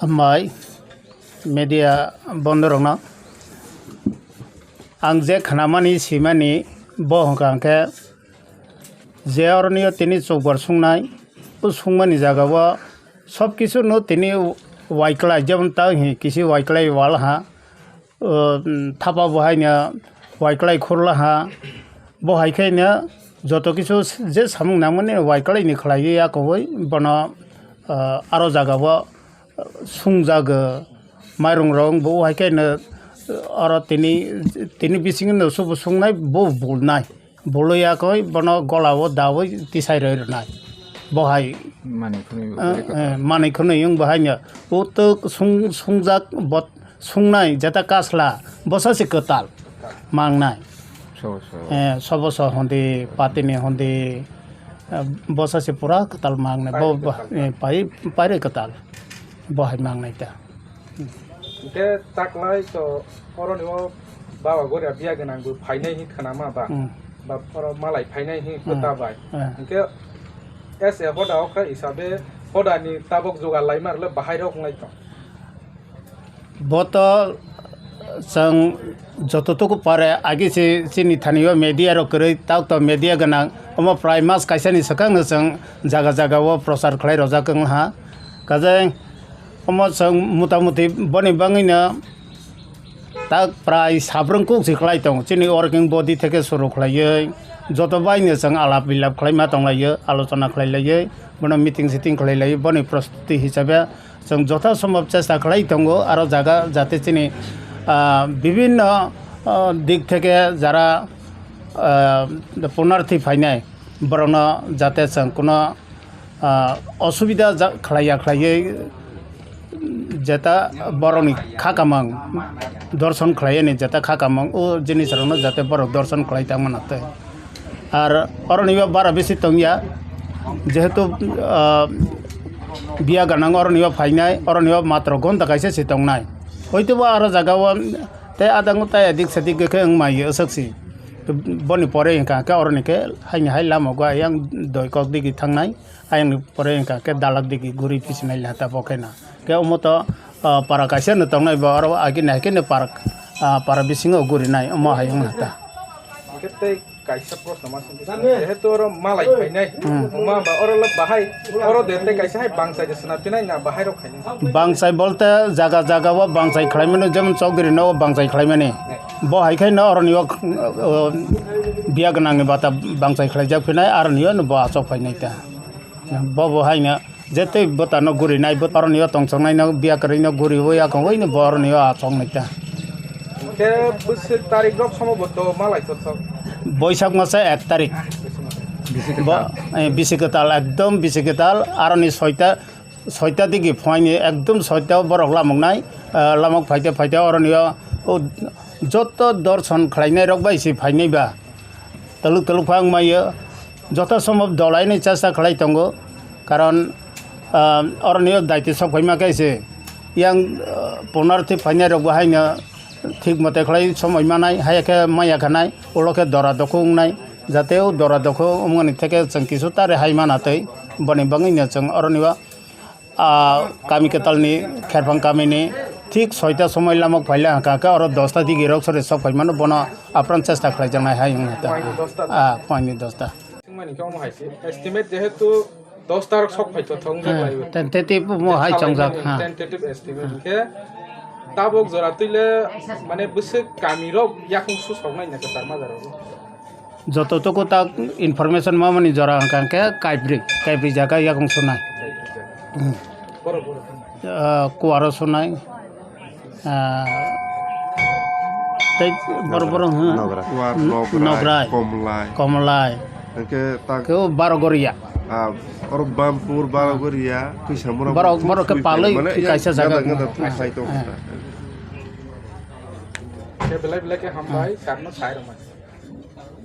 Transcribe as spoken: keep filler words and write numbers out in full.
Hambai media bondorokno. Ang je khnamani, simani, bo hwnkha hwnkhe je oroni tini chukbar sungnai, o sungmani jagao sob kisu no tini waiklai, jemon ta hi kisi waiklai wal ha, o, thapa bo haino waiklai khurla ha, bo hai khaino joto kisu je samung nangmani waiklai ni khlaiwi yakowi bono, o, aro jagao sungjago, mairung rok bo hai khe no, oro tini, tini bisingo no subu sungnai bo bulnai, bului yakoi bono gola o dawi tisai roi rwnai, bo hai. Manwi khwnwi bo eh, kwrwi kwtal. Eh, manwi khwnwi wng bo hai no, o tok sung, sungjak bot, sungnai jeta kasla bosa se kwtal mangnai. So, so. Eh, sobo so hondi, patini hondi, eh, bosa se pura kwtal mangnai. Bo, bo, eh, pai, paire kwtal. Bo hai mangnai ta. Hwnkhe taklai to oroni o baba goria biya gwnang bo phainai hi khnama ba? Hmm. Ba oro malai phainai hi Hmm. kwta bai. Eh. Hwnkhe as a hoda o khe hisabe hodani tabok jugal laima rwle bahai rok wngnai tong. Bo to chwng joto tuku pare agi se chini thani o media rok kwrwi, tak to media gwnang, omo prai mas kaisa ni swkang no chwng jaga jaga o prochar khlai rojak wng ha. Kajeng omo chwng mota moti boni bangwi no tak prai sabrwng kuk se khlai tongo, chini working body theke suru khlaiwi joto bai no chwng alap bilap khlai ma tong laiwi, alochona khlai laiwi, bono meeting sitting khlai laiwi, boni prostuti hisabe chwng jotha sombhob chesta khlai tongo, aro jaga jate chini, ah, bibhinno, ah, dik theke jara, ah, punarthi phainai borokno jate chwng kuno, ah, osubida ja-, khlaiya khlaiwi jeta borokni kha kamang dorson khlaiyani jeta kha kamang o jinisrokno jate borok dorson khlai tangmana tei. Ar oroni o bara bisi tongya, jehetu, ah, biya ganang oroni o phainai, oroni o matro gonta kaisa se tongnai. Hoitobo aro jaga o tei adango tai adik sadik khe wng mai aswk si. Boni pore hwnkha khe oroni khe haini hai lama o ayang doi kok digi thangnai, ayang ni pore hwnkha khe dalak digi guri pisinai lata bo khe na. Khe omo to, ah, para kaisa no tongnai bo aro agi nai khe no para, ah, para bisingo gurinai omo hai wng lata. Hwnkhe tei kaisa proshno ma swngkhe, jehetu oro malai phainai, Hmm. wngma ba oro le bahai, oro de tei kaisa hai bangchai de swnam pinai na bahai rok khainai? Bangchai bolte jaga jaga o bangchai khlaimani, jemon Chowdhury no bangchai khlaimani. Bo hai khe no oroni o, o, biya gwnang ni bata bangchai khlaijak phinai, aroni o no bo achok phainai ta. Bo bo hai no. Je tei bwtano gurinai, bwt-, aroni o tongchoknaino biya kwrwino guriwi yakung oi no bo aroni o achoknai ta. Hwnkhe bwswk tarik rok somo bo to malai tothok? Boisak masa ek tarik. Bisi Bo, kwtal. Eh, bisi kwtal, ekdom bisi kwtal, aroni soita, soita digi phuaini ekdom soita o borok lamoknai, eh, lamok phaite phaite aroni o, o joto dorson khlainai rok bai se phainai ba. Twlwk twlwk phang maiyo, joto sombhob dolaini chesta khlai tongo, karon, ah, oroni o daitwi sok phaima khe se yang, ah, punarthi phainai rok bo haino thik mote khlai somoi manai, haya khe maya khanai, ulo khe dora dokho wngnai, jate o dora dokho wngmani theke chwng kisu ta rehai mana twi, boni bagwino chwng oroni o ah, kami kwtalni Kherphang kamini thik soita somoi lamok phaila hwnkha khe oro dosta digi rok sori sok phaimano bono apran chesta khlaijaknai hai wngkha ta. Phaini dosta. Ah, phaini dosta. Wngmani khe omo hai se estimate jehetu dosta rok sok phai thok wngjaklai. Tentative mo hai chongjak, ha. Tentative estimate khe tabok jora twile mane bwswk kami rok yakung susoknai na kwchar majra rok. Joto toko tak information mamani jora hwnkha hwnkhe kaibri, kaibri jaga yakung sunai. Hmm. Ah, Kuaro sunai. Ah, tei boro boro, hmm. Nogra. Kuar, N-, Nograi, Nograi. Komlai. Komlai. Hwnkhe tak Khe o Baro Goria. Ah, oro Bampur, Baro Goria, Kuisamura. Borok, borok khe palwi mane kaisa jaga. Gada, gada thung sai tong. Ah. Khe belai belai khe hambai, karno sai rwmani.